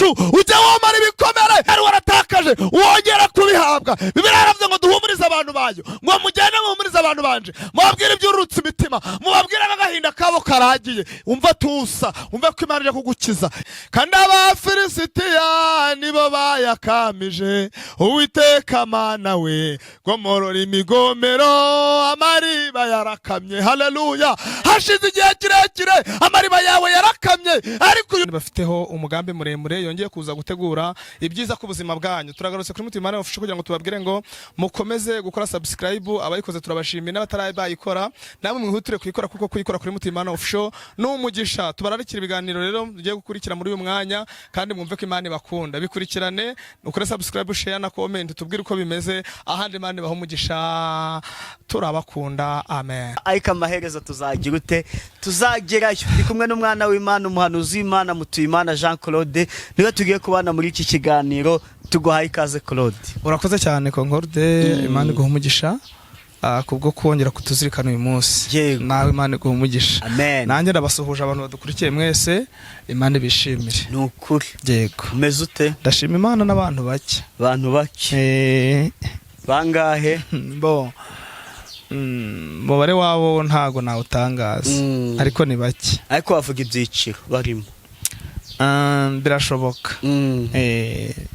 Wacu ujya womara ibikomere yari waratakaje, wongera kubihabwa. Bibiliya yaravuze ngo duhumurize abantu bayo, ngo mugende muhumurize abantu banje, mubabwire ibyururutse imitima, mubabwire ko agahinda kabo karagiye. Umva tusa, umve ko Imana ije kugukiza. Kandi Abafilisitiya nibo bayakamije. Uwiteka Mana we, gomorora imigomero, amariba yarakamye. Haleluya! Hashize igihe kirekire amariba yawe yarakamye, ariko uyu Bafiteho umugambi muremure, yongeye kuza gutegura ibyiza ku buzima bwanyu. Turagarutse kuri Mutimana Official kugira ngo tubabwire ngo mukomeze gukora subscribe. Abayikoze turabashimiye, n'abatarabayikora namwe mwihutire kuyikora, kuko kuyikora kuri Mutimana Official ni umugisha. Tubararikira ibiganiro rero tugiye gukurikira muri uyu mwanya, kandi mwumve ko Imana ibakunda. Bikurikirane, ukore subscribe, share na comment, tubwire uko bimeze. Ahandi Imana ibaha umugisha, turabakunda, amen. Ariko amaherezo tuzagira ute? Tuzagerayo. Ndi kumwe n'umwana w'Imana, umuhanuzi w'Imana, Mutuyimana Jean Claude, niwe tugiye kubana muri iki kiganiro. Tuguhaye ikaze, Claude. Urakoze cyane, Concorde. Imana iguha umugisha kubwo kongera kutuzirikana uyu munsi. Yego. Nawe Imana iguha umugisha. Amen. Nanjye ndabasuhuje abantu badukurikiye mwese, Imana ibishimire. Ni ukuri. Yego. Umeze ute? Ndashima Imana n'abantu bake. Abantu bake? Bangahe? Bo umubare wabo ntago nawutangaza, ariko ni bake. Ariko wavuga ibyiciro barimo? Birashoboka.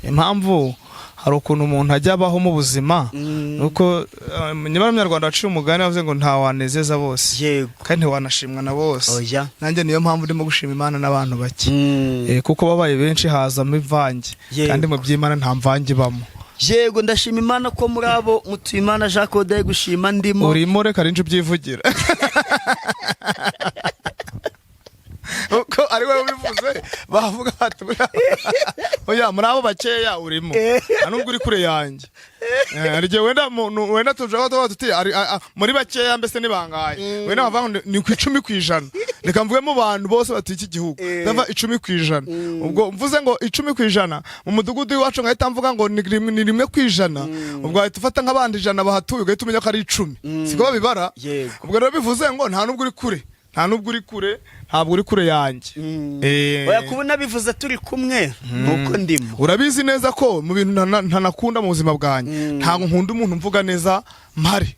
Impamvu hari ukuntu umuntu ajya abaho mu buzima, nuko niba ari Umunyarwanda waciye umugani, wavuze ngo ntawanezeza bose, kandi ntiwanashimwa na bose. Oya. Nanjye niyo mpamvu ndimo gushima Imana n'abantu bake. Kuko babaye benshi hazamo imvange, kandi mu by'Imana nta mvange ibamo. Yego, ndashima Imana ko muri abo Mutuyimana Jean Claude ari gushima ndimo. Urimo, reka rinje ubyivugira uko ari wowe ubivuze, bavuga bati oya, muri abo bakeya urimo, nta nubwo uri kure yanjye. Hari igihe wenda wenda tujaho tuba tuti muri bakeya mbese ni bangahe? Wenda bavuga ngo ni ku 10%. Reka mvuge mu bantu bose batuye iki gihugu, ndava 10%. Ubwo mvuze ngo 10% mu mudugudu w'iwacu, nkahita mvuga ngo ni 1%. Ubwo wahita ufata nk'abandi 100 bahatuye, ugahita umenya ko ari 10, siko babibara? Yego. Ubwo rero bivuze ngo nta nubwo uri kure, nta nubwo uri kure, ntabwo uri kure yanjye. Oya, kubona bivuze turi kumwe nuko ndimo. Urabizi neza ko mu bintu ntanakunda mu buzima bwanjye, ntabwo nkunda umuntu mvuga neza mpari.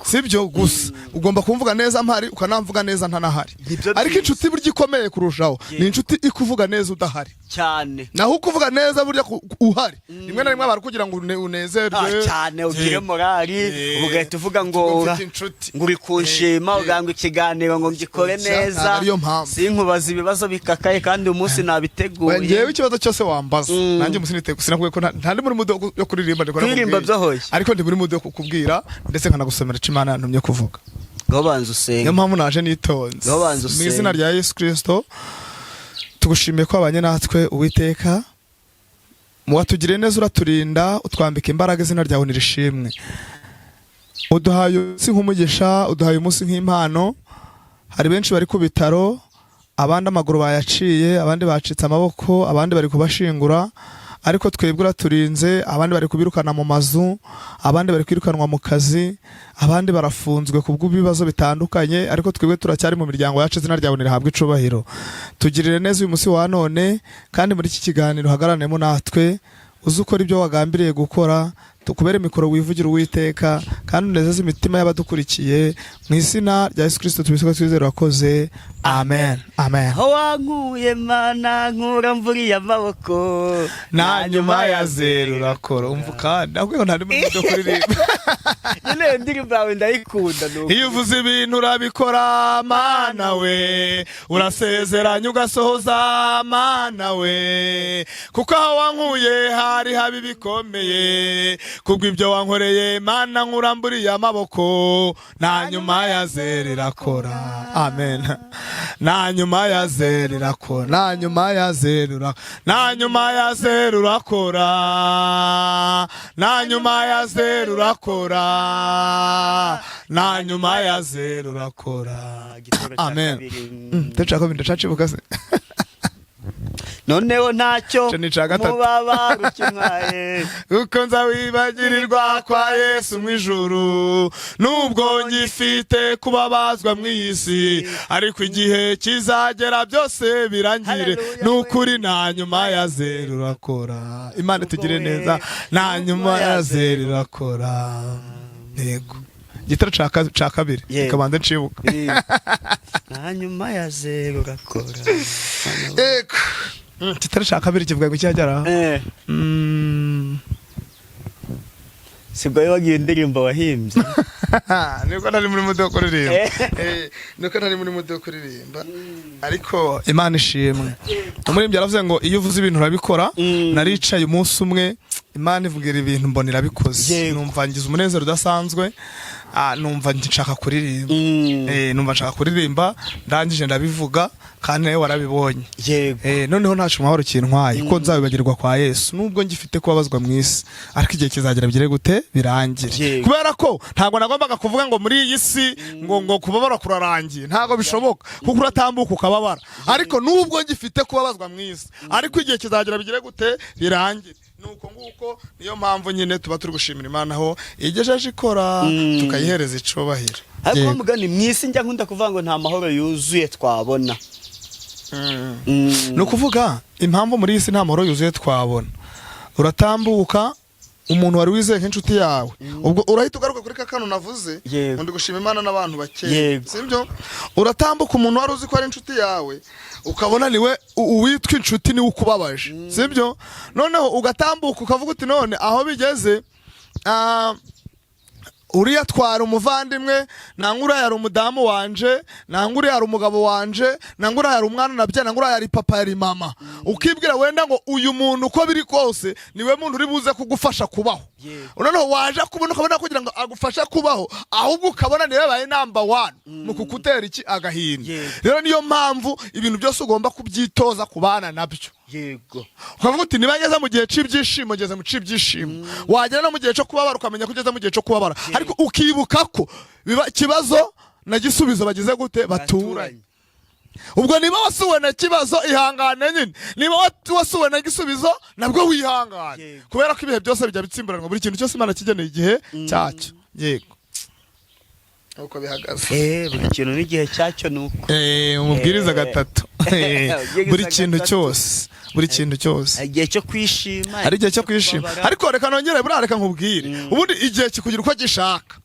Sibyo gusa, ugomba kumvuga neza mpari, ukanamvuga neza ntanahari. Nibyo Ariko byiza. inshuti burya ikomeye kurushaho ni inshuti ikuvuga neza udahari. Cyane. Naho ukuvuga neza burya uhari, rimwe na rimwe bari kugira ngo unezerwe. Ah, cyane, ugire morali, ugahita uvuga ngo Mfite inshuti. ngo uri kunshima, uvuga ngo ikiganiro ngo ngikore Ntabwo neza, ariyo mpamvu. sinkubaza ibibazo bikakaye, kandi uyu munsi nabiteguye. Ngewe ikibazo cyose wambaza, nanjye umunsi niteguye. Sinakubwiye ko nta ndi muri mood yo kuririmba, ndikora Kuririmba nakubwiye. byo hoya. Ariko ndi muri mood yo kukubwira, ndetse nkanagusomera icyo Imana yantumye kuvuga. Ngo banza usenge. Niyo mpamvu naje nitonze. Ngaho banza Mu usenge. izina rya Yesu Kirisito, tugushimiye ko wabanye natwe, Uwiteka. Watugiriye neza, uraturinda, utwambika imbaraga, izina ryawe nirishimwe. Uduhaye umunsi nk'umugisha, uduhaye umunsi nk'impano. Hari benshi bari ku bitaro, abandi amaguru bayaciye, abandi bacitse amaboko, abandi bari kubashingura, ariko twebwe uraturinze. Abandi bari kubirukana mu mazu, abandi bari kwirukanwa mu kazi, abandi barafunzwe ku bw'ibibazo bitandukanye, ariko twebwe turacyari mu miryango yacu. Izina ryawe nirihabwe icubahiro. Tugirire neza uyu munsi wa none, kandi muri iki kiganiro uhagaranemo natwe, uzi ukora ibyo wagambiriye gukora, tukubere mikoro wivugira, Uwiteka, kandi unezeze imitima y'abadukurikiye. Mu izina rya Yesu Kirisito tubisabwe twizere, wakoze, amen, amen. Aho wankuye Mana, nkura mvuriye amaboko. Na nyuma ya zeru urakora. Umva kandi nakubwiye ngo ntari muri byo kuririmba. Nyine iyo ndirimbo yawe ndayikunda, ni ukuri. Iyo uvuze ibintu urabikora, Mana we, urasezeranya ugasohoza, Mana we, kuko aho wankuye hari habi bikomeye. Kubw'ibyo wankoreye, Mana, nkuramburiye amaboko, na nyuma ya zeru irakora, amen. Na nyuma ya zeru irakora, na nyuma ya zeru na nyuma ya zeru urakora, na nyuma ya zeru urakora, na nyuma ya zeru urakora. Igitero cya Amen. kabiri. Ndashaka kabiri, ndacacibuka se. Noneho ntacyo Ico ni ica gatatu. mubabaro ukintwaye. Uko nzawibagirirwa kwa Yesu mu ijuru, nubwo ngifite kubabazwa mu iyi si, ariko igihe kizagera byose birangire. Hallelujah. Nukuri nta nyuma ya zeru urakora. Imana itugire neza. Nta nyuma ya zeru irakora. Yego, igitero ca kabiri. Yego. Reka ncibuka. Nta nyuma ya zeru urakora. Yego. Igitero ca kabiri kivuga ngo icyagera. Sibwo wibagiwe indirimbo wahimbye? Niko nari muri mudo kuririmba. Niko nari muri mudo kuririmba, ariko Imana ishimwe, umuririmbyi yaravuze ngo iyo uvuze ibintu urabikora. Naricaye umunsi umwe, Imana ivugira ibintu, mbona irabikoze. Numva ngize umunezero udasanzwe. Numva nshaka kuririmba. Numva nshaka kuririmba, ndangije ndabivuga, kandi nawe warabibonye. Yego. Noneho ntacu umubabaro kintwaye, ko nzabibagirwa kwa Yesu, nubwo ngifite kubabazwa mu isi, ariko igihe kizagera bigere gute? Birangire. Kubera ko ntabwo nagombaga kuvuga ngo muri iyi si ngo kubabara kurarangiye, ntabwo bishoboka, kuko uratambuka ukababara. Ariko nubwo ngifite kubabazwa mu isi, ariko igihe kizagera bigere gute? Birangire. Nuko nguko, niyo mpamvu nyine tuba turi gushimira Imana aho igejeje ikora, tukayihereza icubahiro. Ariko Yego. mugani mu isi njya nkunda kuvuga ngo nta mahoro yuzuye twabona. Ni ukuvuga impamvu muri iyi si nta mahoro yuzuye twabona, uratambuka, umuntu wari wizeye nk'inshuti yawe, ubwo urahita ugaruka kuri ka kantu navuze. Ndi gushima Imana n'abantu bakeya. Sibyo? Uratambuka, umuntu wari uzi ko ari inshuti yawe, ukabona niwe uwitwa inshuti niwe ukubabaje, sibyo? Noneho ugatambuka ukavuga uti none aho bigeze, uriya twara umuvandimwe, nangwa uriya yari umudamu wanje, nangwa uriya yari umugabo wanje, nangwa uriya yari umwana nabyaye, nangwa uriya yari papa, yari mama, ukibwira wenda ngo uyu muntu uko biri kose niwe muntu uri buze kugufasha kubaho. Noneho waje kubona, ukabona kugira ngo agufashe kubaho, ahubwo ukabona niwe yabaye number one mu kukutera iki? Agahinda. Rero niyo mpamvu ibintu byose ugomba kubyitoza kubana nabyo. Ukavuga uti niba ngeze mu gihe cy'ibyishimo, ngeze mu cy'ibyishimo. Wagera no mu gihe cyo kubabara, ukamenya ko ugeze mu gihe cyo kubabara, ariko ukibuka ko biba ikibazo na gisubizo bagize gute? Baturanye. Ubwo niba wasuwe na kibazo, ihangane nyine. Niba wasuwe na gisubizo, nabwo wihangane. Kubera ko ibihe byose bijya bitsimburanwa, buri kintu cyose Imana kigeneye igihe cyacyo. Yego, uko bihagaze. Buri kintu n'igihe cyacyo ni uko. Umubwiriza gatatu. Umubwiriza Buri kintu gatatu. cyose, buri kintu cyose. Hari igihe cyo kwishima. Hari igihe cyo kwishima. Kubabara. Ariko reka nongere, buriya reka nkubwire, ubundi igihe kikugira uko gishaka.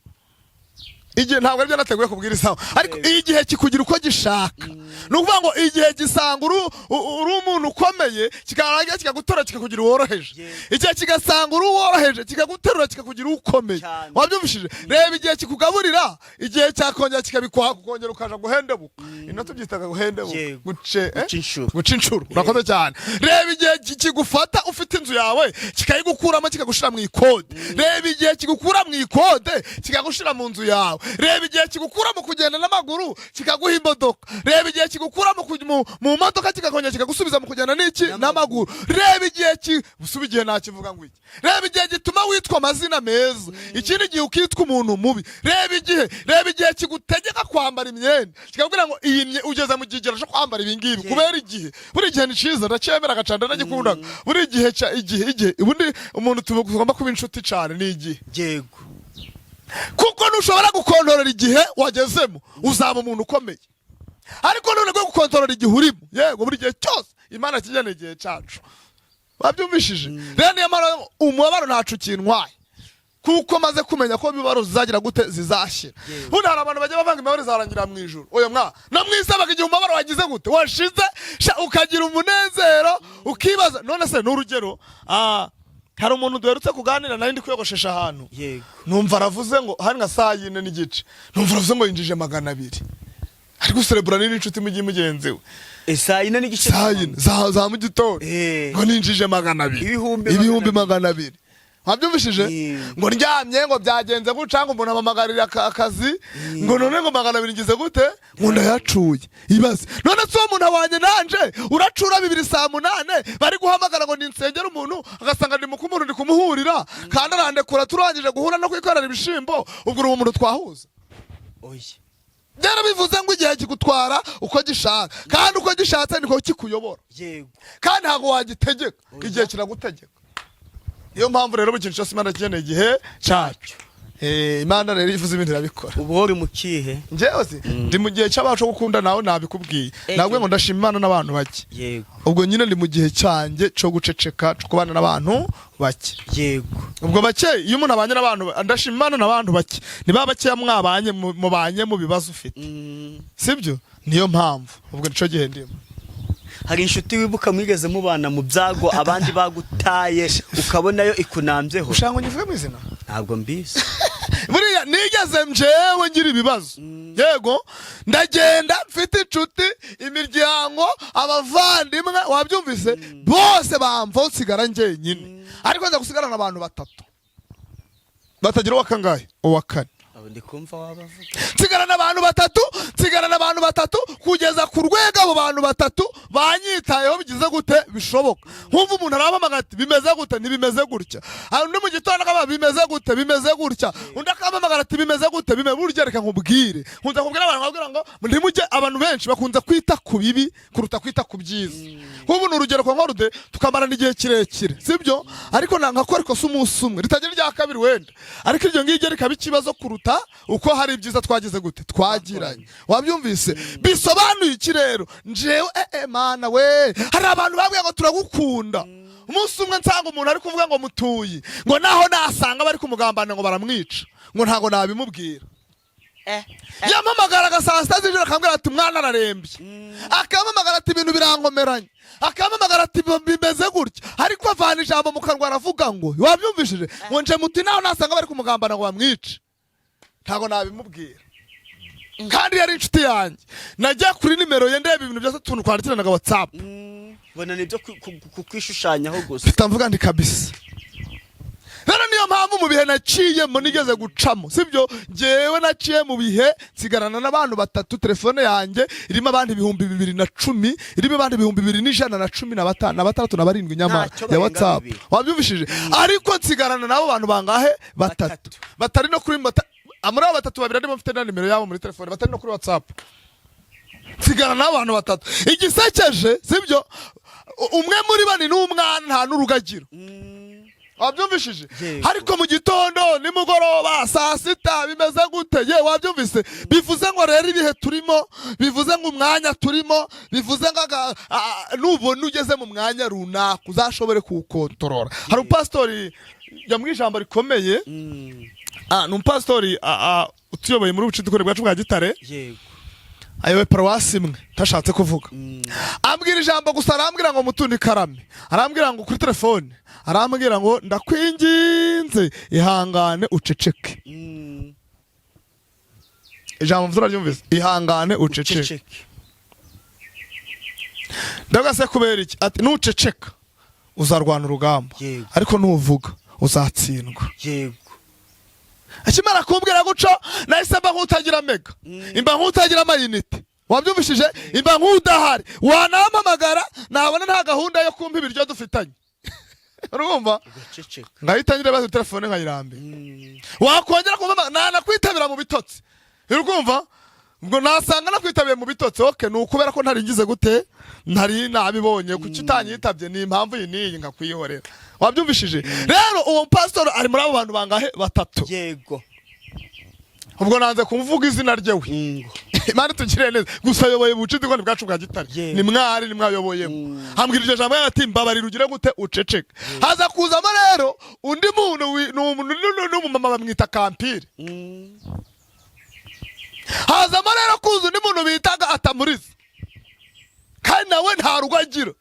Igihe ntabwo aribyo nateguye kubwirizaho, ariko igihe kikugira uko gishaka. Ni ukuvuga ngo igihe gisanga uri umuntu ukomeye, kikarangira kikagutora, kikakugira uworoheje. Igihe kigasanga uri uworoheje, kikaguterura, kikakugira ukomeye. Wabyumvishije? Reba igihe kikugaburira, igihe cyakongera kikabikwaha, kukongera ukaja guhendebuka. Ino tubyitaga guhendebuka. Guce, eh? Guca inshuro. Guca inshuro, urakoze cyane. Reba igihe kigufata ufite inzu yawe, kikayigukuramo, kikagushira mu ikode. Reba igihe kigukura mu ikode, kikagushira mu nzu yawe. Reba igihe kigukura mu kugenda n'amaguru, kikaguha imodoka. Reba igihe kigukura mu modoka, kikakongera kikagusubiza mu kugenda n'iki? N'amaguru. Reba igihe ki usuba igihe nakivuga ngo iki? Reba igihe gituma witwa amazina meza, ikindi gihe ukitwa umuntu mubi. Reba igihe, reba igihe kigutegeka kwambara imyenda, kikakubwira ngo iyi ugeze mu kigero cyo kwambara ibi ngibi. Kubera igihe, buri gihe ni cyiza, ndacyemera cyane, ndanagikundaga. Buri gihe cya igihe ubundi umuntu tugomba kuba inshuti cyane ni igihe. Kuko ntushobora gukontorora igihe wagezemo, uzaba umuntu ukomeye, ariko none rwo gukontorora igihe urimo. Yego, buri gihe cyose Imana kigenera igihe cyacu. Wabyumvishije? Rero niyo mpamvu umubabaro ntacu ukintwaye, kuko maze kumenya ko imibabaro zizagira gute? Zizashyira. Ubundi hari abantu bajya bavanga imibabaro izarangira mu ijuru. Oya mwa, no mu isi habaga igihe umubabaro wagize gute? Washize sha, ukagira umunezero, ukibaza none se ni urugero, hari umuntu duherutse kuganira, nari ndi kwiyogoshesha ahantu. Numva aravuze ngo hari nka saa 4:30, numva aravuze ngo yinjije 200, ari guserebura n'inshuti mugenzi we. Saa 4:30? Saa 4 za mu gitondo. Ngo ninjije 200. Ibihumbi Ibihumbi 200. 200. Wabyumvishije? Ngo ndyamye, ngo byagenze gutya, ngo umuntu amamagarira akazi, ngo none ngo 200 ngize gute? Ngo ndayacuye. Ibaze none se uwo muntu abanye nanje, uracura 2 saa 8, bari guhamagara ngo ninsengere umuntu, agasanga ndi mukumuntu, ndi kumuhurira kandi arandekura, turangije guhura no kwikorera ibishimbo. Ubwo uri umuntu twahuza? Oya. Rero bivuze ngo igihe kigutwara uko gishaka, kandi uko gishatse niko kikuyobora. Kandi ntabwo wagitegeka, igihe kiragutegeka. Niyo mpamvu rero buri kintu cyose Imana ikeneye igihe cyacu. Imana rero ivuze ibintu irabikora. Ubu uri mu kihe? Njyewe si ndi mu gihe cy'abacu gukunda, nawe nabikubwiye. Nabwo ngo ndashima Imana n'abantu bake. Ubwo nyine ndi mu gihe cyanjye cyo guceceka, cyo kubana n'abantu bake. Ubwo bake, iyo umuntu abanye n'abantu, ndashima Imana n'abantu bake, niba bakeya mwabanye mubanye mu bibazo ufite, sibyo? Niyo mpamvu ubwo nico gihe ndimo. Hari inshuti wibuka mwigeze mubana mu byago, abandi bagutaye, ukabonayo ikunambyeho? Ushaka ngo nyivuge mu izina? Ntabwo mbizi. Buriya nigeze njyewe ngira ibibazo, yego, ndagenda mfite inshuti, imiryango, abavandimwe, wabyumvise, bose bamvaho, nsigara njyenyine. Ariko nza gusigarana abantu batatu batagira uwa kangahe, uwa kane. Abo ndi kumva wabavuga. Nsigarana abantu batatu, nsigarana abantu batatu kugeza ku rwego abo bantu batatu banyitayeho bigize gute bishoboka. Nkumva umuntu arampamagara ati: "Bimeze gute?" "Ntibimeze gutya." Hari undi mu gitondo akaba: "Bimeze gute?" "Bimeze gutya." Undi akampamagara ati: "Bimeze gute?" Bime burya reka nkubwire, nkunze kubwira abantu, nkabwira ngo ntimujye, abantu benshi bakunze kwita ku bibi kuruta kwita ku byiza. Nk'ubu ni urugero kwa Nkorude, tukamarana igihe kirekire, sibyo? Ariko nanga ko ariko si umunsi umwe ritagira irya kabiri wenda, ariko iryo ngiryo rikaba ikibazo kuruta uko hari ibyiza twagize gute, twagiranye, wabyumvise? Bisobanuye iki rero? Njewe Mana we, hari abantu babwiye ngo turagukunda. Umunsi umwe nsanga umuntu ari kuvuga ngo mutuyi, ngo naho nasanga bari kumugambana ngo baramwica, ngo ntabwo nabimubwira. Yampamagaraga saa 6 z'ijoro akambwira ati: "Mwana ararembye." Akampamagara ati: "Ibintu birankomeranye." Akampamagara ati: "Bimeze gutya." Ariko avana ijambo mu kanwa aravuga ngo, wabyumvishije, ngo nje muti naho nasanga bari kumugambana ngo bamwice, ntabwo nabimubwira, kandi yari inshuti yanjye. Najya kuri nimero ye, ndeba ibintu byose, utuntu twandikiranaga WhatsApp. Bona nibyo kwishushanyaho gusa. Mpita mvuga ndi kabisa. Rero niyo mpamvu mu bihe naciyemo, nigeze gucamo, sibyo? Ngewe naciye mu bihe nsigarana n'abantu batatu. Telefone yanjye irimo abandi 2010, irimo abandi 2115, na batandatu, na barindwi nyamara Ntacyo ya barenga WhatsApp. 2000. Wabyumvishije? Ariko nsigarana n'abo bantu bangahe? Batatu. Batatu. Batari no kuri muri abo batatu, babiri arimo mfite na nimero yabo muri telefone, batari no kuri WhatsApp. Nsigarana n'abantu batatu. Igisekeje, sibyo, umwe muri bo ni n'umwana, nta n'urugagiro, wabyumvishije? Yego. Ariko mu gitondo, nimugoroba, saa 6, bimeze gute? Ye, wabyumvise? Bivuze ngo rero ibihe turimo, bivuze ngo umwanya turimo, bivuze ngo nubona ugeze mu mwanya runaka uzashobore kuwukontorora. Hari umupasitori yambwiye ijambo rikomeye. Ni umupasitori utuyoboye muri ubucuti bwacu bwa Gitare, ayoboye paruwasi imwe ntashatse kuvuga. Ambwira ijambo gusa, arambwira ngo: "Mutundi karame." Arambwira ngo kuri telefone, arambwira ngo: "Ndakwinginze, ihangane uceceke." Ijambo mvuze uraryumvise? Ihangane uceceke. Uceceke. Ndavuga: "Se kubera iki?" Ati: "Nuceceka uzarwana urugamba, ariko nuvuga uzatsindwa." Akimara kumbwira guco, nahise mba nk'utagira mega, imba nk'utagira amayinite, wabyumvishije? Imba nk'udahari. Wanampamagara nabona nta gahunda yo kumpa ibiryo dufitanye, urumva? Ugaceceka. Ngahita ngira ibibazo, telefone nkayirambika. Wakongera kumpamagara nanakwitabira mu bitotsi, urumva? Ubwo nasanga nakwitabiye mu bitotsi, okay, ni ukubera ko ntari ngize gute, ntari nabibonye. Kuki utanyitabye? Ni impamvu iyi n'iyi, nkakwihorera, wabyumvishije? Rero uwo pastor ari muri abo bantu bangahe? Batatu. Ubwo nanze kumvuga izina rye we. Ngo. Imana itugiriye neza gusa, ayoboye ubucuti bwacu bwa Gitare. Ni mwari, ni mwayoboyemo. Ambwira iryo jambo ati: "Mbabarira ugire gute, uceceke." Haza kuzamo rero undi muntu ni umumama bamwita Kampire. Hazamo rero kuza undi muntu bitaga Atamuriza, kandi nawe nta rugo agira.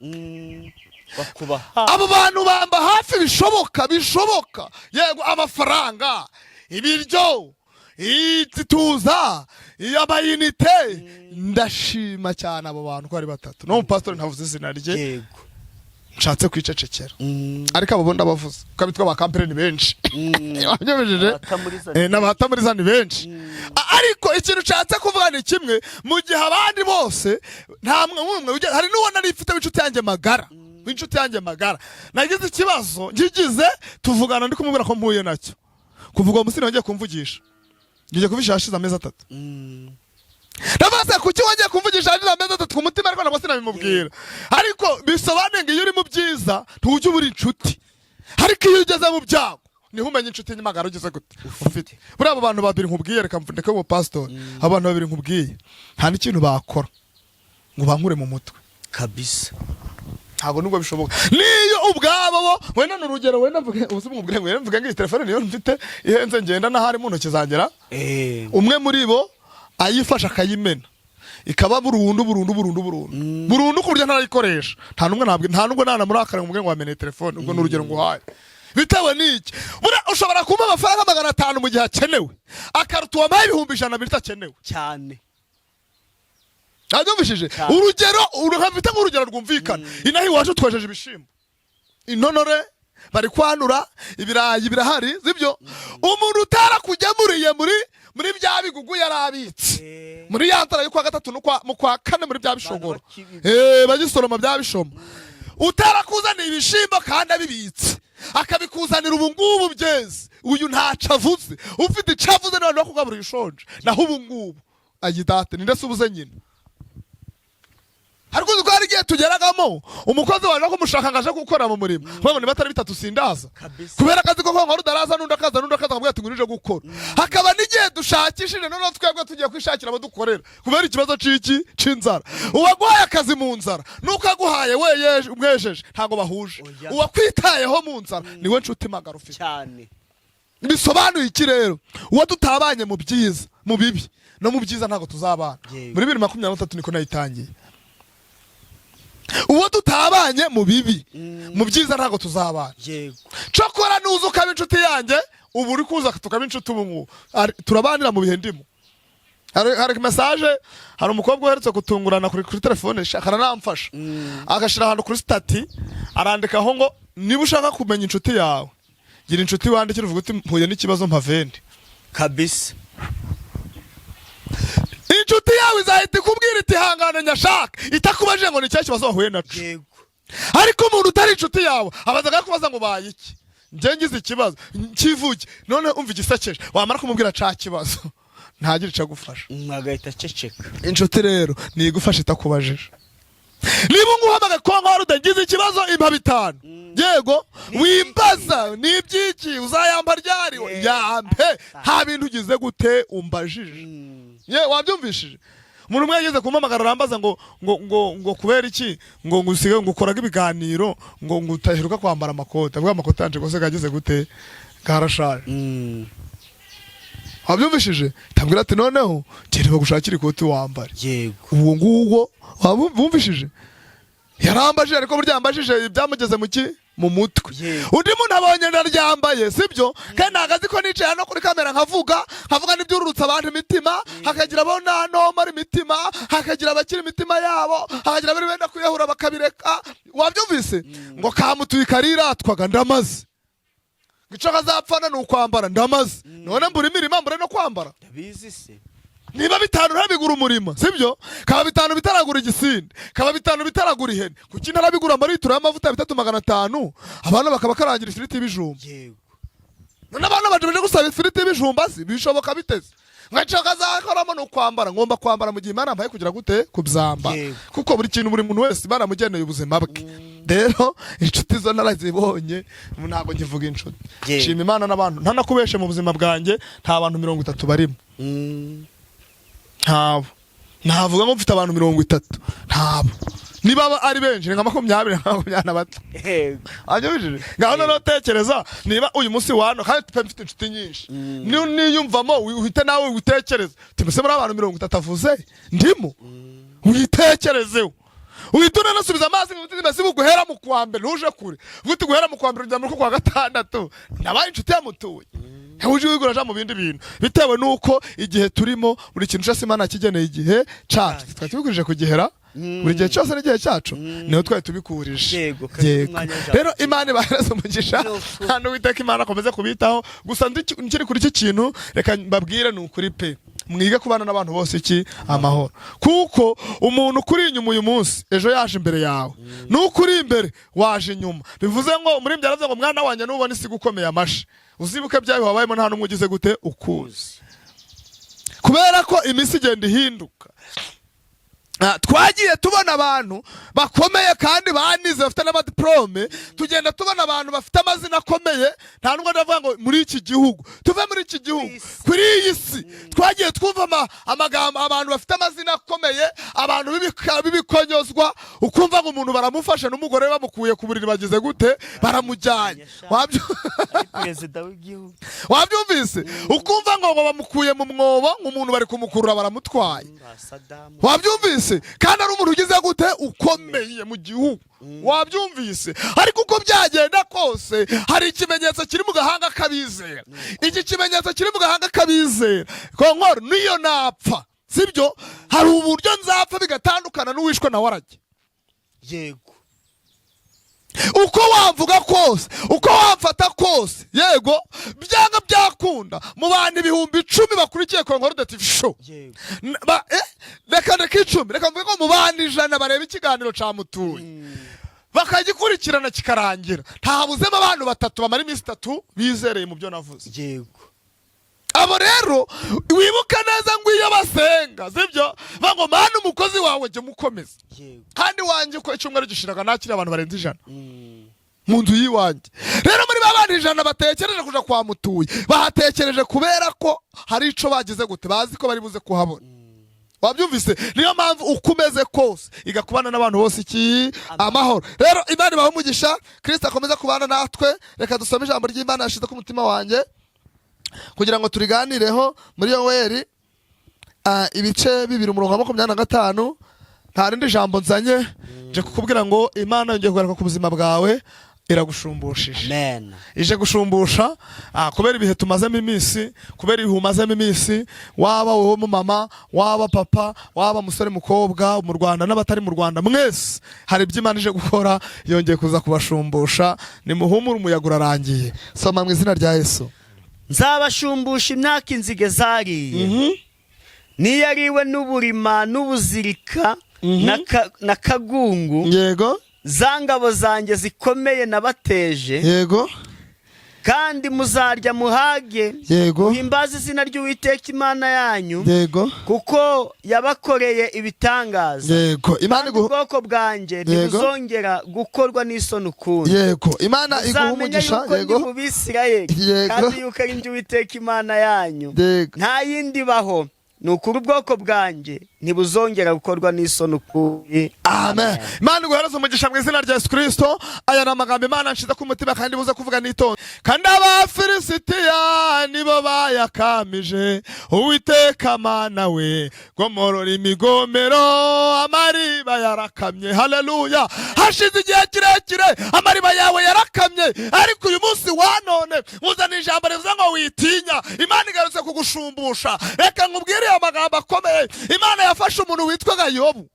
Bakubaha. Abo bantu bamba hafi bishoboka, bishoboka, yego, amafaranga, ibiryo, ituza, amayinite. Ndashima cyane abo bantu ko ari batatu no mupasitori ntavuze izina rye. Nshatse kwicecekera. Ariko abo bo ndabavuze kuko abitwa ba Kampere ni benshi, wabyumvishije? Abatamuriza. N'abatamuriza ni benshi. Ariko ikintu nshatse kuvuga ni kimwe: mu gihe abandi bose nta mwe hari n'uwo nari mfite w'inshuti yanjye magara, w'inshuti yanjye magara, nagize ikibazo ngigize, tuvugana ndi kumubwira ko mpuye nacyo. Kuvuga uwo munsi nongeye kumvugisha, ngiye kuvugisha hashize amezi 3. Ndabaza, kuki wagiye kumvugisha hashize amezi 3 ku mutima? Ariko nabwo sinabimubwira. Ariko bisobanuye ngo iyo uri mu byiza ntujya ubura inshuti, ariko iyo ugeze mu byago niho umenya inshuti nyamagara ugeze gute ufite. Buriya abo bantu babiri nkubwiye, reka mvundeke umupasitori, abo bantu babiri nkubwiye nta n'ikintu bakora ngo bankure mu mutwe. Kabisa. Ntabwo nubwo bishoboka, niyo ubwabo bo wenda ni urugero, wenda mvuge ubu mubwire ngo wenda mvuge ngo iyi telefone niyo mfite ihenze ngenda n'ahari mu ntoki zangera. Umwe muri bo ayifashe akayimena ikaba burundu burundu burundu burundu burundu ku buryo ntarayikoresha, nta n'umwe, ntabwo nta nubwo nanamurakara ngo mubwire ngo wameneye telefone. Ubwo ni urugero nguhaye. Bitewe n'iki? Buriya ushobora kumpa amafaranga 500 mu gihe akenewe, akaruta uwampaye 100,000 bitakenewe. Cyane. Nabyumvishije. Cyane. Urugero mfite nk'urugero rwumvikana: inaha iwacu twejeje ibishimbo, intonore bari kwanura, ibirayi birahari, sibyo? Umuntu utarakugemuriye muri bya bigugu yari abitse muri ya nzara y'ukwa gatatu n'ukwa mu kwa kane, muri bya bishogoro, bagisoroma bya bishoma, utarakuzaniye ibishimbo kandi abibitse akabikuzanira ubu ngubu byeze, uyu ntaco avuze. Ufite icyo avuze niba kugaburira ushonje. Naho ubu ngubu agidate ninde se ubuze nyina? Ariko uzi ko hari igihe tugeragamo umukozi waje kumushaka ngo aje gukora mu murimo, ngo niba atari bitatu sindaza. Kabisa. Kubera akazi ko nkora udaraza, n'undi akaza, n'undi akaza, akamubwira ati ngwino uje gukora. Hakaba n'igihe dushakishije, noneho twebwe tugiye kwishakira abo dukorera kubera ikibazo c'iki c'inzara. Uwaguhaye akazi mu nzara nuko aguhaye weyeje umwejeje ntabwo bahuje. Oya. Uwakwitayeho mu nzara niwe nshuti magara ufite. Cyane. Bisobanuye iki rero? Uwo tutabanye mu byiza, mu bibi no mu byiza ntabwo tuzabana. Yego. Muri 2023 niko nayitangiye: uwo tutabanye mu bibi, mu byiza ntabwo tuzabana. Cokora nuza ukaba inshuti yanjye, ubu uri kuza tukaba inshuti ubu ngubu, turabanira mu bihe ndimo. Hari message, hari umukobwa uherutse gutungurana kuri telefone shaka aranamfasha, agashyira ahantu kuri status, arandikaho ngo niba ushaka kumenya inshuti yawe, gira inshuti wandikira uvuga uti mpuye n'ikibazo mpa 20. Kabisa. Inshuti yawe izahita ikubwira iti hangane nyashaka, itakubajije ngo ni ikihe kibazo wahuye naco. Ariko umuntu utari inshuti yawe abaza kubaza ngo baye iki, njye ngize ikibazo kivuge. None umva igisekeje, wamara kumubwira ca kibazo ntagire icyo agufasha. Agahita aceceka. Inshuti rero ni igufasha itakubajije. Niba unguhamagaye ko nkora udagize ikibazo impa 5, yego, wimbaza ni iby'iki, uzayamba ryari, yampe, nta bintu ugize gute umbajije. Ye, wabyumvishije? Umuntu umwe yageze kumpamagara arambaza ngo kubera iki ngo usige ngo ukoraga ibiganiro ngo utaheruka kwambara amakote. Avuga amakote yanje rwose kageze gute, karashaje. Wabyumvishije? Tambwira ati noneho genda bagushakira ikoti wambare. Uwo nguwo wumvishije yarambajije, ariko burya yambajije ibyamugeze mu ki mu mutwe. Undi muntu abonye ndaryambaye, sibyo? Kandi ntabwo azi ko nicaye hano kuri kamera nkavuga n'ibyururutsa abantu imitima, hakagira abo ntanomara imitima, hakagira abakira imitima yabo, hakagira abari benda kwiyahura bakabireka. Wabyumvise ngo kamutuye kariratwaga ndamaze ngo icyo kazapfana ni ukwambara ndamaze. None mbura imirima mbure no kwambara? Ndabizi se. Niba 5 ntabigura umurima, sibyo? Kaba 5 bitaragura igisinde, kaba 5 bitaragura ihene, kuki ntarabigura amaritiro y'amavuta 3,500, abana bakaba karangira ifiriti y'ibijumba? None abana baje baje gusaba ifiriti y'ibijumba si bishoboka biteze ngo icyo kazakoramo ni ukwambara. Ngomba kwambara mu gihe Imana yampaye kugira gute kubyamba. Kuko buri kintu, buri muntu wese Imana yamugeneye ubuzima bwe. Rero inshuti zo narazibonye, ntabwo nkivuga inshuti. Nshima Imana n'abantu ntanakubeshe, mu buzima bwanjye nta bantu 30 barimo. Ntabo navuga ngo mfite abantu 30, ntabo. Niba ari benshi ni nka 20, nka 25. Wabyumvishije? Ngaho noneho tekereza niba uyu munsi wano kandi pe mfite inshuti nyinshi, niyumvamo uhite nawe witekereza uti mbese muri abantu 30 avuze ndimo? Witekerezeho, uhita unanasubiza amazi mu mutima. Mbese guhera mu kwa mbere, ntuje kure, uti guhera mu kwa mbere kugera muri kwa gatandatu nabaye inshuti yamutuye, uje wigura aja mu bindi bintu, bitewe n'uko igihe turimo buri kintu cyose Imana kigeneye igihe cacu. Twari tubikurije kugihera buri gihe cyose n'igihe cyacu niho twari tubikurije. Yego, kandi umwanya w'ijambo. Rero Imana ibahereze umugisha. Nuko. Hano Uwiteka Imana akomeze kubitaho. Gusa nkiri kuri iki kintu, reka mbabwire, ni ukuri pe, mwige kubana n'abantu bose iki amahoro, kuko umuntu ukuri inyuma uyu munsi ejo yaje imbere yawe, n'ukuri imbere waje inyuma. Bivuze ngo muri yaravuze ngo mwana wanjye, nubona isi gukomeye amashi, uzibuke byawe wabayemo nta n'umwe ugize gute ukuzi. Kubera ko iminsi igenda ihinduka. Twagiye tubona abantu bakomeye kandi banize, bafite n'amadiplome. Tugenda tubona abantu bafite amazina akomeye. Nta nubwo ndavuga ngo muri iki gihugu, tuve muri iki gihugu, Isi. kuri iyi si twagiye twumva amagambo, abantu bafite amazina akomeye, abantu b'ibikonyozwa, ukumva ngo umuntu baramufashe n'umugore we bamukuye ku buriri, bagize gute, baramujyanye. Ari perezida w'igihugu. Wabyumvise? Ukumva ngo bamukuye mu mwobo, ngo umuntu bari kumukurura, baramutwaye. Ba Sadamu. Wabyumvise? Kandi ari umuntu ugize gute, ukomeye mu gihugu. Wabyumvise? Ariko uko byagenda kose, hari ikimenyetso kiri mu gahanga k'abizera. Iki kimenyetso kiri mu gahanga k'abizera, konkoro, niyo napfa, sibyo, hari uburyo nzapfa bigatandukana n'uwishwe na warage. Uko wamvuga kose, uko wamfata kose, yego, byanga byakunda, mu bantu 10,000 bakurikiye Concorde TV Show, reka 10, reka mvuge ko mu bantu 100 bareba ikiganiro ca Mutuye, bakagikurikirana kikarangira, ntabuzemo abantu batatu bamara iminsi 3 bizereye mu byo navuze. Abo rero, wibuka neza ngo iyo basenga, sibyo, ngo: "Mana, umukozi wawe jya umukomeza." Kandi wanjye uko icyumweru gishiraga nakiri abantu barenze 100 mu nzu y'iwanjye. Rero muri ba bandi 100 batekereje kuja kwa Mutuye, bahatekereje kubera ko hari ico bagize gute, bazi ko bari buze kuhabona. Wabyumvise? Niyo mpamvu uko umeze kose igakubana n'abantu bose iki? Amahoro. Rero Imana ibahe umugisha, Kristo akomeza kubana natwe. Reka dusome ijambo ry'Imana yashize ku mutima wanjye kugira ngo turiganireho muri Yoweri, ibice 2, umurongo wa 25. Nta rindi jambo nzanye, nje kukubwira ngo Imana yongeye kugaruka ku buzima bwawe, iragusumbushije. Amen. Ije gushumbusha, kubera ibihe tumazemo iminsi, kubera ibihe umazemo iminsi, waba wowe mama, waba papa, waba musore, mukobwa, mu Rwanda n'abatari mu Rwanda, mwese hari ibyo Imana ije gukora, yongeye kuza kubashumbusha. Nimuhumure, umuyaga urarangiye. Soma mu izina rya Yesu. Nzabashumbusha imyaka inzige zariye, niyo ariwe n'uburima n'ubuzirika na kagungu, za ngabo zanjye zikomeye nabateje. Kandi muzarya muhage, muhimbaze izina ry'Uwiteka Imana yanyu, kuko yabakoreye ibitangaza. Imana Kandi iguha ubwoko bwanjye ntibuzongera gukorwa n'isoni ukundi. Yego, Imana iguha Muzamenya umugisha. yuko ndi mu Bisirayeli, kandi yuko ari njye Uwiteka Imana yanyu, nta yindi ibaho. Ni ukuri, ubwoko bwanjye ntibuzongera gukorwa n'isoni ukundi. Amen. Imana iguhereze umugisha mu izina rya Yesu Kristo. Aya ni amagambo Imana nshize ku mutima kandi buze kuvuga nitonze. Kandi Abafilisitiya nibo bayakamije. Uwiteka Mana we, gomorora imigomero, amariba yarakamye. Haleluya! Hashize igihe kirekire amariba yawe yarakamye, ariko uyu munsi wa none uzana ijambo rivuze ngo witinya, Imana igarutse kugushumbusha. Reka nkubwire aya magambo akomeye. Imana yafashe umuntu witwaga Yobu,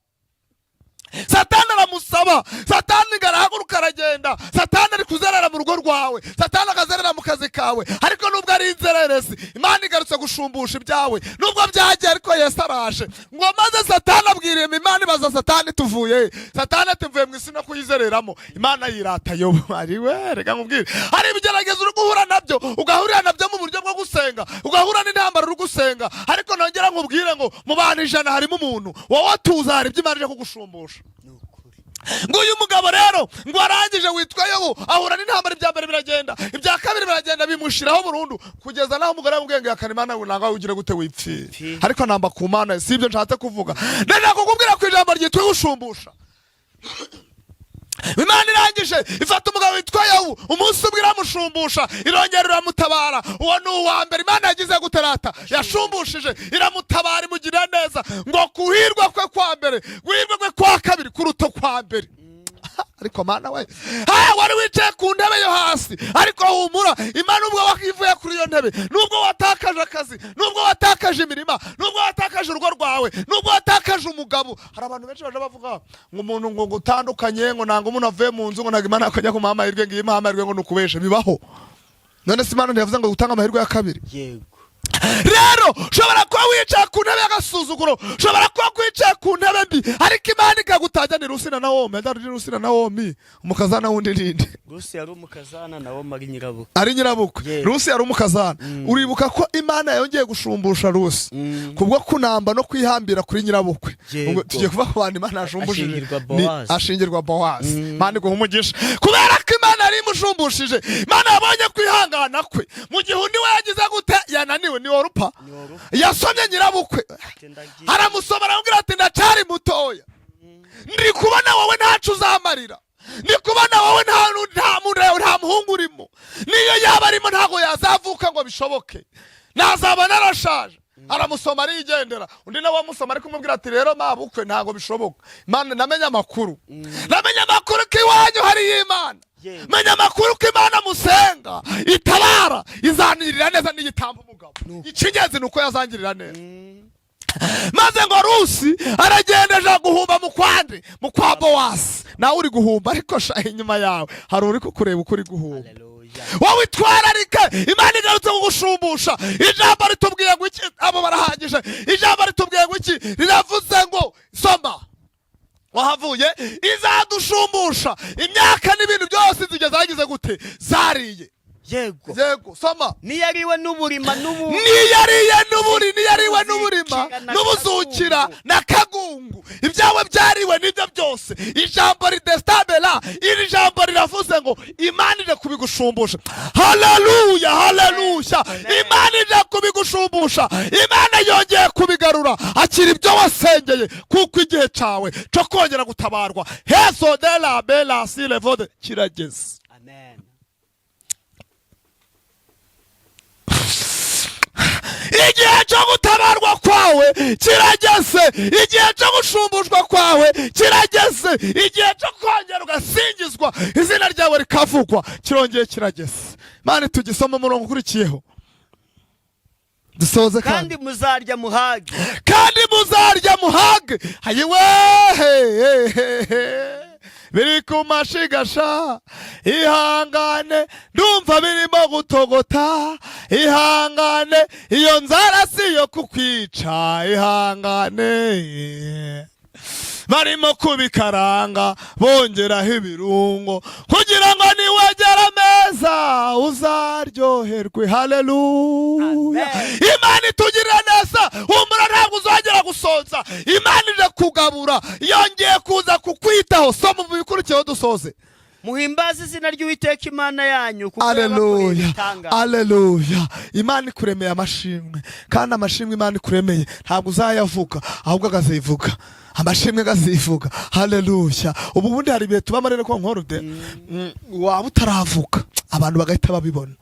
Satani aramusaba, Satani arahaguruka aragenda. Satani ari kuzerera mu rugo rwawe, Satani akazerera mu kazi kawe, ariko nubwo ari inzererezi, Imana igarutse gushumbusha ibyawe. Nubwo byagiye, ariko Yesu araje. Ngo maze Satani abwira Imana, ibaza Satani: "Tuvuye he?" Satani ati: "Mvuye mu isi no kuyizereramo." Imana yirata Yobu. Ari we, reka nkubwire, hari ibigeragezo uri guhura nabyo, ugahurira nabyo mu buryo bwo gusenga, ugahura n'intambara uri gusenga, ariko nongera nkubwire ngo mu bantu 100 harimo umuntu. Wowe tuza, hari ibyo Imana ije kugushumbusha. Ngo uyu mugabo rero, ngo arangije, witwa Yobu, ahura n'intambara. Ibya mbere biragenda, ibya kabiri biragenda, bimushiraho burundu, kugeza naho umugore wamubwiye ngo yakana Imana nanga ugire gute, wipfire. Pfi. Ariko namba ku Mana, si ibyo nshatse kuvuga. Ndashaka kukubwira ku ijambo ryitwa gushumbusha. Imana irangije ifata umugabo witwa Yobu, umunsi umwe iramushumbusha, irongera iramutabara. Uwo ni uwa mbere Imana yagize guterata, yashumbushije, iramutabara, imugirira neza. Ngo kuhirwa kwe kwa mbere, guhirwa kwe kwa kabiri kuruta kwa mbere. Ariko Mana we, ha, wari wicaye ku ntebe yo hasi, ariko humura, Imana ubwo wakivuye kuri iyo ntebe, nubwo watakaje akazi, nubwo watakaje imirima, nubwo watakaje urugo rwawe, nubwo watakaje umugabo. Hari abantu benshi baje bavuga ngo umuntu ngo utandukanye, ngo nanga umuntu avuye mu nzu, ngo ntabwo Imana akajya kumuha amahirwe, ngo iyi amahirwe, ngo ni ukubesha. Bibaho. None se Imana ntiyavuze ngo gutanga amahirwe ya kabiri? Yego. Rero ushobora kuba wicaye ku ntebe y'agasuzuguro, ushobora kuba wicaye ku ntebe mbi, ariko Imana ikagutajya. Ni Rusi na Nawomi, ni Rusi na Nawomi, umukazana wundi ninde? Rusi yari umukazana, nawe ari nyirabukwe. Ari nyirabukwe. Rusi yari umukazana. Uribuka ko Imana yongeye gushumbusha Rusi kubwo kunamba no kwihambira kuri nyirabukwe. Ubwo tugiye kuva ku bantu Imana yashumbushije. Ashingirwa Bowazi. Ashingirwa Bowazi. Imana iguha umugisha kubera ko Imana yari imusumbushije. Imana yabonye kwihangana kwe mu gihe undi we yagize gute? Yananiwe. Ni Orupa. Ni Orupa. Yasomye nyirabukwe. Ati, "Ndagiye." Aramusoma, aramubwira ati: "Ndacyari mutoya, ndi kubona wowe ntacu uzamarira, ndi kubona wowe nta muhungu urimo, niyo yaba arimo ntabwo yazavuka ngo bishoboke, nazaba narashaje." Aramusoma arigendera. Undi nawe amusoma ari kumubwira ati: "Rero mabukwe, ntabwo bishoboka." Imana, namenye amakuru ko iwanyu hariyo Imana. Menya amakuru ko Imana musenga itabara, izanirira neza n'igitamba umugabo. Icy'ingenzi ni uko yazangirira neza. Maze ngo Rusi aragenda aja guhumba mu kwande, mu kwa Bowasi. Nawe uri guhumba, ariko sha, inyuma yawe hari uri kukureba uko uri guhumba. Haleluya. Wowe itwararike, Imana igarutse kugushumbusha. Ijambo ritubwiye ngo iki? Abo barahagije. Ijambo ritubwiye ngo iki? Riravuze ngo, soma wahavuye, izadushumbusha imyaka n'ibintu byose zigeze zagize gute? Zariye. Yego, soma. Niyariwe n'uburima n'ubu Niyariye n'uburi, niyariwe n'uburima N'ubuzukira na n'ubuzukira kagungu. Na kagungu. Ibyawe byariwe nibyo byose. Ijambo ridestabela, iri jambo riravuze ngo Imana ije kubigushumbusha. Haleluya, haleluya! Amen. Imana ije kubigushumbusha, Imana yongeye kubigarura. Akira ibyo wasengeye, kuko igihe cyawe cyo kongera gutabarwa heso de la bela silevode kirageze. Amen. Igihe cyo gutabarwa kwawe kirageze, igihe cyo gushumbushwa kwawe kirageze, igihe cyo kongera ugasingizwa, izina ryawe rikavugwa, kirongeye kirageze. Mani tugisoma umurongo ukurikiyeho dusoze. Kandi muzarya muhage. Kandi muzarya muhage. Hayiwe, biri ku mashigasha, ihangane, ndumva birimo gutogota, ihangane, iyo nzara si iyo kukwica, ihangane, barimo kubikaranga bongeraho ibirungo kugira ngo niwegera ameza uzaryoherwe. Haleluya! Amen. Imana itugirira neza. Humura, ntabwo uzongera gusonza. Imana ije kugabura, yongeye kuza kukwitaho. Soma mu bikurikiyeho dusoze. Muhimbaze izina ry'Uwiteka Imana yanyu, kuko yabakoreye Aleluya! ibitangaza. Aleluya! Imana ikuremeye amashimwe, kandi amashimwe Imana ikuremeye ntabwo uzayavuga, ahubwo akazivuga. Amashimwe akazivuga. Haleluya! Ubu bundi hari ibihe tubamo rero ko nkorude waba utaravuga, abantu bagahita babibona.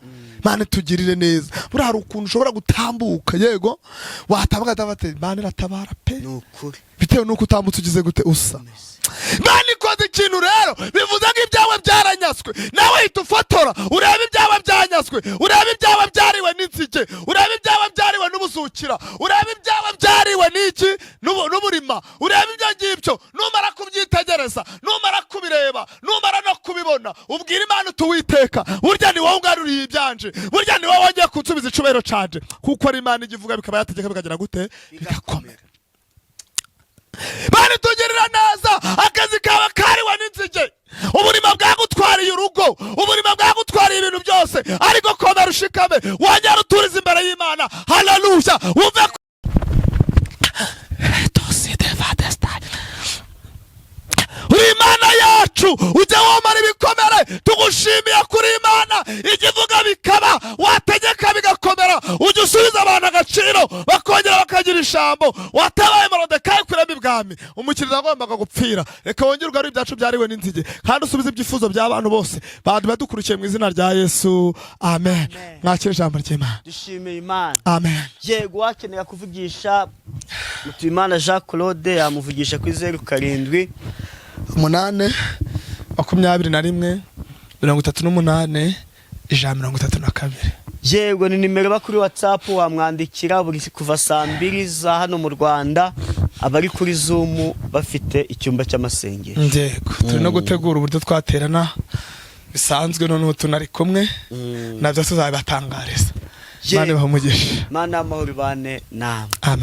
Imana itugirire neza. Buriya hari ukuntu ushobora gutambuka, yego, watambuka bati: "Imana iratabara pe." Ni ukuri. Bitewe n'uko utambutse ugize gute? Usa. Imana ikoze ikintu rero, bivuze ngo ibyawe byaranyaswe, nawe hita ufotora urebe ibyawe byanyaswe, urebe ibyawe byariwe n'inzige, urebe ibyawe byariwe n'ubuzukira, urebe ibyawe byariwe n'iki? N'uburima, urebe ibyo ngibyo. Numara kubyitegereza, numara kubireba, numara no kubibona, ubwira Imana uti: "Uwiteka, burya ni wowe ungaruriye ibyanje, burya ni wowe wongeye kunsubiza icubahiro canje," kuko ari Imana ijya ivuga bikaba, yategeka bikagira gute? Bigakomera. Bari tugirira neza. Akazi kawe kariwe n'inzige, uburima bwagutwariye urugo, uburima bwagutwariye ibintu byose, ariko komera, ushikame, wongera uturize imbere y'Imana. Haleluya! Wumve ko Toside vadestai. Uri Imana yacu, ujya womara ibikomere. Tugushimiye kuri Imana ijya ivuga bikaba, wategeka bigakomera. Ujya usubiza abantu agaciro, bakongera bakagira ijambo. Watabaye Morodekayi kurema ibwami, umukiriya agombaga gupfira. Reka wongere ugarure ibyacu byariwe n'inzige, kandi usubize ibyifuzo by'abantu bose bantu badukurikiye, mu izina rya Yesu, amen. Amen. Mwakire ijambo ry'Imana. Dushimiye Imana. Amen. Yego, wakenera kuvugisha Mutuyimana Jean Claude, yamuvugisha kuri 07 8 21 38 132. Yego, ni nimero iba kuri WhatsApp. Wamwandikira buri kuva saa 2 za hano mu Rwanda, abari kuri Zoom bafite icyumba cy'amasengesho. Yego, turi no gutegura uburyo twaterana bisanzwe, noneho tunari kumwe, nabyo tuzabibatangariza. Imana ibahe umugisha. Mana y'amahoro ibane namwe. Amen.